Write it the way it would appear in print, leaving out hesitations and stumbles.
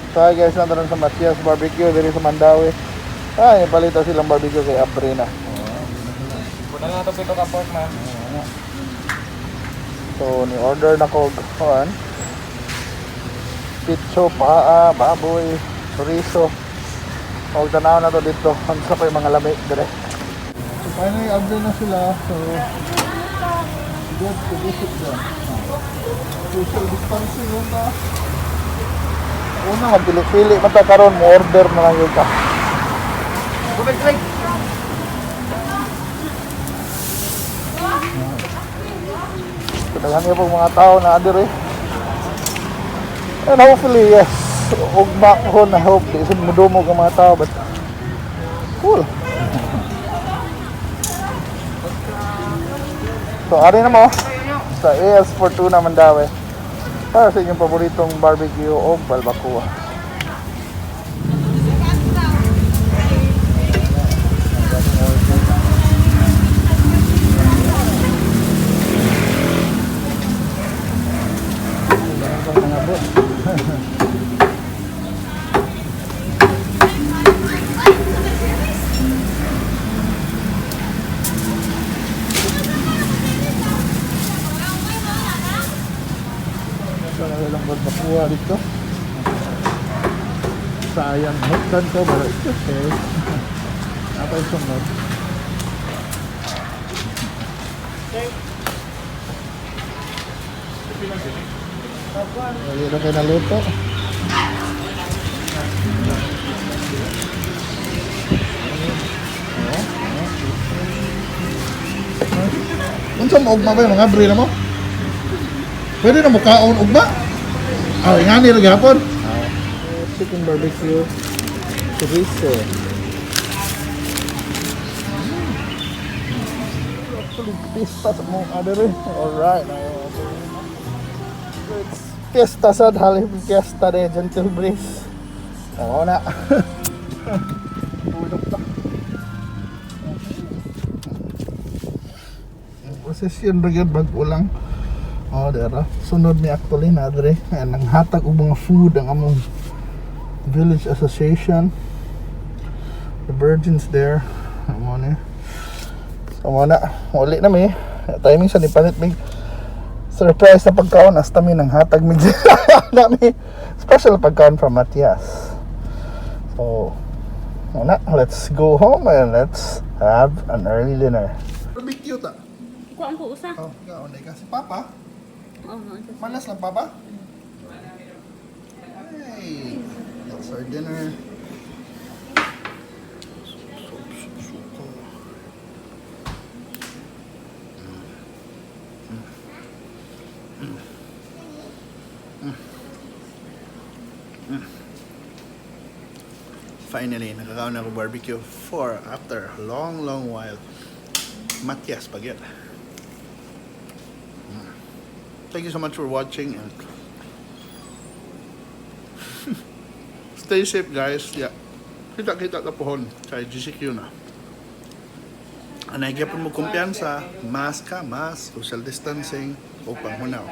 So hi guys, nandun sa Matias Barbecue diri sa Mandaue. Ay, palita silang barbecue kay Abrina. Kuna na ito pito ka pork, ma'am. So, ni-order na ko kuan. Pitso, paa, baboy, chorizo. Og tanaw na to dito. Unsa pa yung mga lami dire. So finally abre na sila. So good to visit them. Social distancing yun na. Una, magpili-pili man ta karon mo order na lang yun ka. So, daghan po mga tao na dire. And hopefully, yes, ugma ko na hope di sad mudumog ang mga tao, but cool. So, ari na mo sa AS Fortuna Mandaue para sa inyong paboritong barbecue o balbacoa. So, na lang balbacoa dito. Sayang, hukdan ko, but it's okay. Napay sunod. Dali na kayo naluto. Unsa mo ugma ba yung mga bre na mo? Pwede na mo kaon ugma? Ah, nga ni gihapon. Chicken barbecue chorizo. Actually, pista sa mong adere. Alright. It's fiesta sa halip fiesta de Gentle Breeze. Oo na. Tulog ta. Posisyon ra gyud bag ulang. Oh, dera. Sunod ni actually na dre. Ang hatag og mga food ang among village association. The virgins there. Amo ni. So mo na, uli na mi. Timing sa ni palit mig surprise na pagkaon hasta mi nang hatag mi nami special pagkaon from Matias. So, mo na, let's go home and let's have an early dinner. Barbecue ta. Kuha ko usa. Oh, kaon ka si Papa. Oh, no. Malas lang, Papa? Hey, that's our dinner. Finally, nakakaon ako barbecue for after a long, long while. Matias Baguette. Thank you so much for watching and stay safe, guys. Yeah. Kita-kita ta pohon kay GCQ na. Anay gyapon mo kumpiyansa, mask ka, mask, social distancing, o panghunaw.